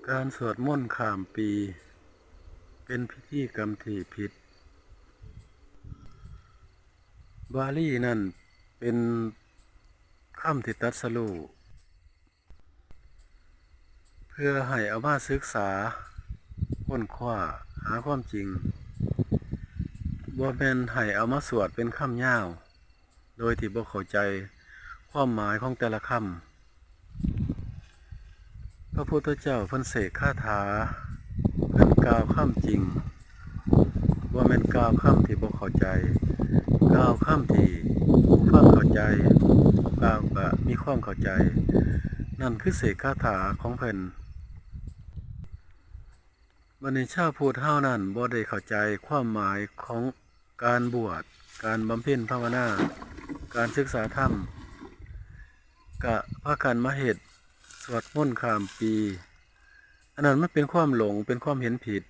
ການສວດມົນຂ້າມປີ ເປັນພິທີກຳທີ່ຜິດ. ວາລີນັ້ນເປັນຄຳທີ່ຕັດສະຮູ້ ເພື່ອໃຫ້ເອົາມາສຶກສາ, ຄົ້ນຄວ້າ, ຫາຄວາມຈິງ, ບໍ່ແມ່ນໃຫ້ເອົາມາສວດເປັນຄຳຍາວ ໂດຍທີ່ບໍ່ເຂົ້າໃຈຄວາມໝາຍຂອງແຕ່ລະຄຳ. ພະພຸດທະເຈົ້າເພິ່ນເສກຄາຖາ, ເພິ່ນກ່າວຄຳຈິງ, ບໍ່ແມ່ນກ່າວຄຳທີ່ບໍ່ເຂົ້າໃຈ, ກ່າວຄຳທີ່ຜູ້ຟັງເຂົ້າໃຈ, ຜູ້ກ່າວກະມີຄວາມເຂົ້າໃຈ. ນັ້ນຄືເສກຄາຖາຂອງເພິ່ນ. ບັດນີ້ຊາວພຸດເຮົານັ້ນບໍ່ໄດ້ເຂົ້າໃຈຄວາມໝາຍຂອງການບວດ, ການບຳເພັນພາວະນາ, ການສຶກສາທຳ, ກະພາກັນມາເຮັດສວດມົນຂ້າມປີ. ອັນນັ້ນມັນເປັນຄວາມຫຼົງ, ເປັນຄວາມເຫັນຜິດ,